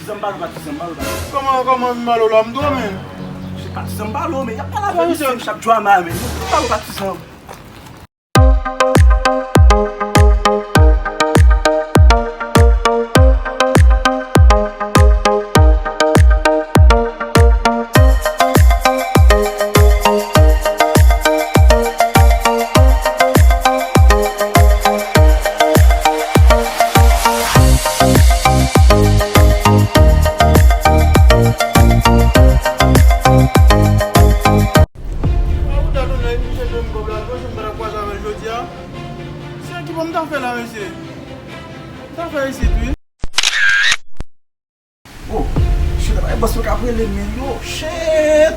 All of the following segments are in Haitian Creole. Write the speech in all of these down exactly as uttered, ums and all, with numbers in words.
Patizan, m pale w, patizan, m pale w, patizan. Kòman, kòman m pale w la, m dòmi? Se patizan, m pale w, men y ap pale avè misye, misye ap drama, men. M pale w, patizan. A ou dat ou nèg, misye dwe m kòb la, mwen menm m pa t ap kwaze avè l jodi a. Se ki bon m ta fè la, mesye? M ta fè isit, wi. Oh, shit, e bòs mwen k ap rele m, men yo, shit!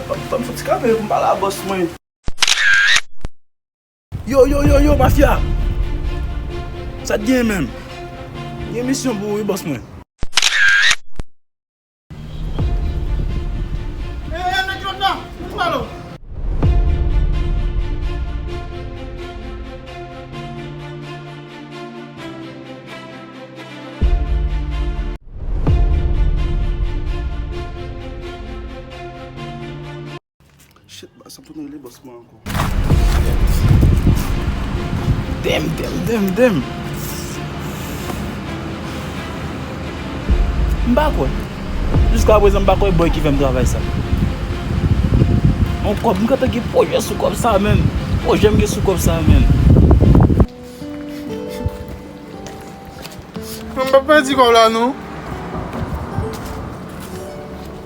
Fò, fò m fouti kanpe pou m pale a bòs mwen. Yo, yo, yo, yo, mafya! Sa t gen menm? Gen misyon pou ou, wi, bòs mwen. Eh, eh, nèg kilòt la, nou pale w. Shit, ba, sa pou nou rele bòs mwen ankò. Damn, damn, damn, damn. M pa kwè. Jiska prezan, m pa kwè bòy ki fè m travay sa. On kòb, m gentan gen pwojè sou kòb sa, menm. Pwojè m gen sou kòb sa, menm. Mwen pa pèdi kòb la, non.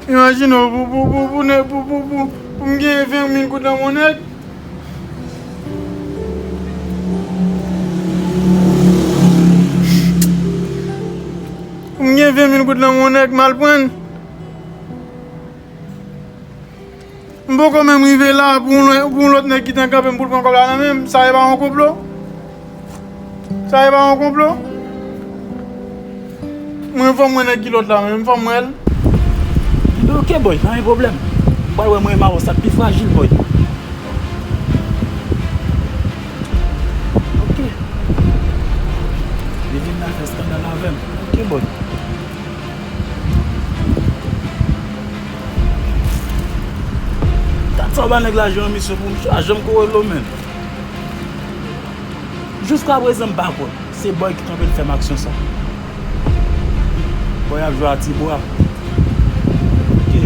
Imajine w, pou, pou, pou, pou, nè-, pou, pou, pou, pou m gen ven mil goud nan men w, nèg. Pou m gen ven mil goud nan men w, nèg, m al pran l. M poko menm rive la pou yon, pou yon lòt nèg kite kanpe m pou l pran kòb la nan men m. Sa e pa yon konplo? Sa e pa yon konplo? Mwen fò m wè nèg kilòt la menm, fò m wè l. Ebyen, oke, bòy, pa gen pwoblèm. M pral wè mwen menm avè w, sa k pi frajil, bòy. Oke. Li vin la fè eskandal avè m. Oke, bòy. Dat sa w ba nèg la jwe yon misyon pou m, a janm ko rele w menm. Jiska prezan m pa kwè se bòy ki kanpe l fè m aksyon sa. Bòy ap jwe a ti bwa. Oke.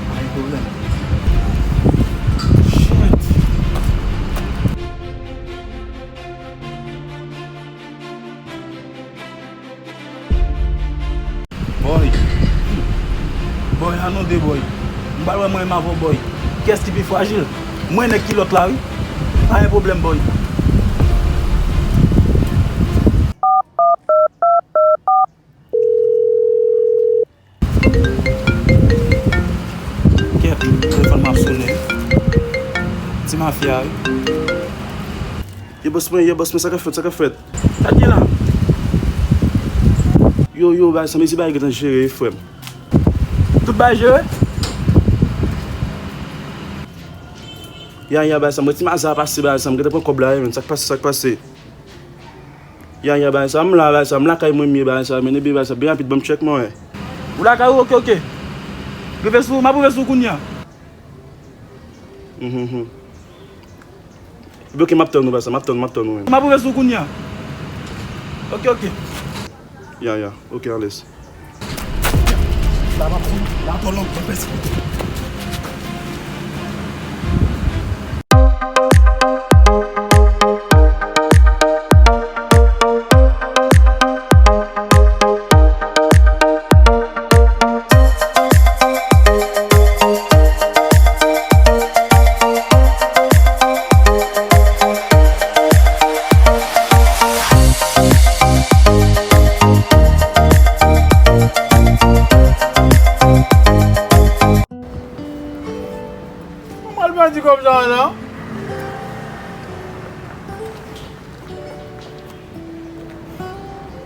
Pa gen pwoblèm. Shit. Bòy. Bòy, an nou de, bòy. M pral wè mwen menm avè w, bòy. Kiyès ki pi frajil? Mwen nèg kilòt la, wi. Pa gen pwoblèm, bòy. Kèt, telefòn m ap sonnen. Ti mafya, wi. Ye bòs mwen, ye bòs mwen, sa k ap fèt, sa k ap fèt? Sa k gen la? Yo, yo, bagay sa, mezi bagay gentan jere, wi, frè m. Tout bagay jere? Ya, ya, bagay sa, mwen ti maza pase, bagay sa, m gentan pran kòb la, wi, men, sa k pase, sa k pase? Ya, ya, bagay sa, m la, bagay sa, m lakay mwen, m ye, bagay sa, men, epi bagay sa, byen rapid, ban m tchèk mwen, wi. Ou lakay ou? Oke, oke. Rive sou, m ap rive sou ou kounye a. Mhm, mhm. Epi oke, m ap tann ou, bagay sa, m ap tann, m ap tann ou, wi. M ap rive sou ou kounye a. Oke, oke. Ya, ya. Oke, alèz. La, m ap, la, twò long, mwen pèse. Mwen pral pèdi kòb sa a la.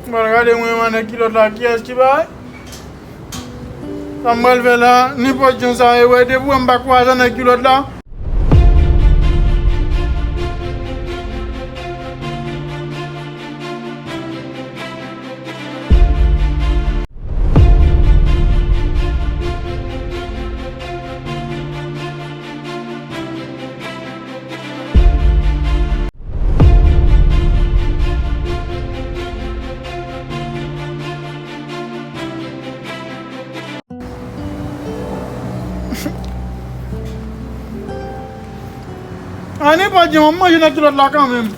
Mwen pral gade mwen menm nèg kilòt la, kiyès ki bay? Sa m pral fè la, nenpòt jan sa ye, wè, depi w wè m pa kwaze nèg kilòt la. Ann, pa di, m ap manje nan kilòt la kanmenm.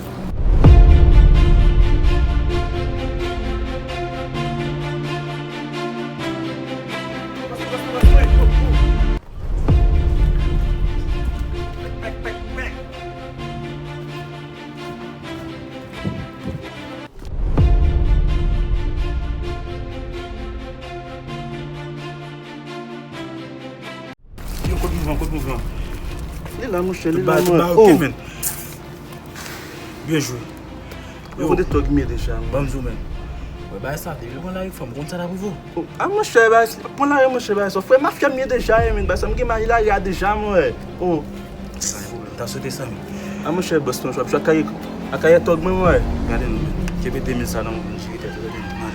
Yo, kote mouvman, kote mouvman? Li la, monchè, li la, mwen. Tout bagay, tout bagay, oh, ok, man. Byen jwe. Yo, kote tòg m ye deja, man? Ban m di w, man. Wè, bagay sa, depi l pran lari, fò m konn sa t ap rive w. Oh, a, monchè, bagay sa, pran lari, monchè, bagay sa. Frè mafya m ye deja, man, bagay sa, m gen mari lari a deja, mwen. Oh. Pa gen pwoblèm, ta swete sa, man. A, monchè, bòs, mwen, ap jwe ak kayè, ak kayè tòg mwen, mwen. Gade non, man. Kenbe de mil sa nan men w, jere tèt ou, gade non, man.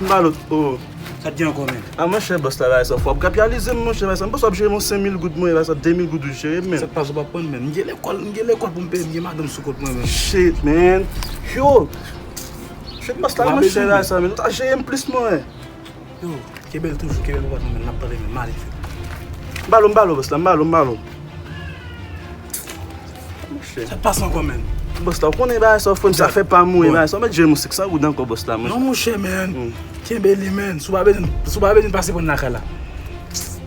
M ba l, oh. Sa t gen ankò, man? A, monchè, bòs la, bagay sa, fò ap kapitalize m, monchè, bagay sa. M panse w ap jere m yon senk mil goud, mwen, bagay sa, de mil goud ou jere m, man. Sa k pase w p ap konn, man. M gen lekòl, m gen lekòl pou m peye, m gen madanm sou kont mwen, man. Shit, man. Yo. Shit, bòs la, monchè, bagay sa, man. Ou ta jere m plis, mwen. Yo, kenbe l toujou, kenbe l pou patwon, man. N ap pale, man. M ale, frè. M ba l, m ba l, bòs la, m ba l, m ba l. Monchè. Sa k pase ankò, man? Bòs la, ou konnen bagay sa, frè m, sa fè pa mouri, bagay sa. Ou mèt jere m yon senk san goud ankò, bòs la, monchè. Non, monchè, man. Hmm. Kenbe li, man. Si w pa bezwen, si w pa bezwen pase pran lakay la.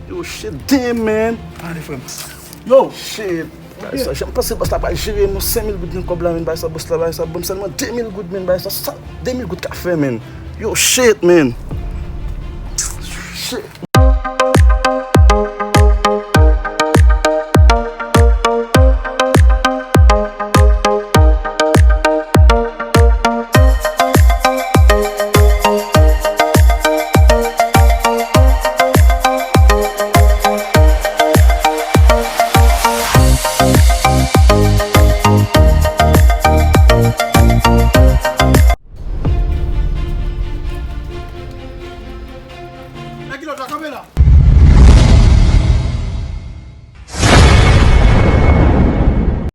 Yo, shit, damn, man. Ale, frè m. Yo! Shit. Bagay sa, jan m panse bòs la pral jere m yon senk mil goud nan kòb la, man, bagay sa, bòs la, bagay sa, ban m sèlman de mil goud, man, bagay sa, sa de mil goud ka fè, man. Yo, shit, man. Shit.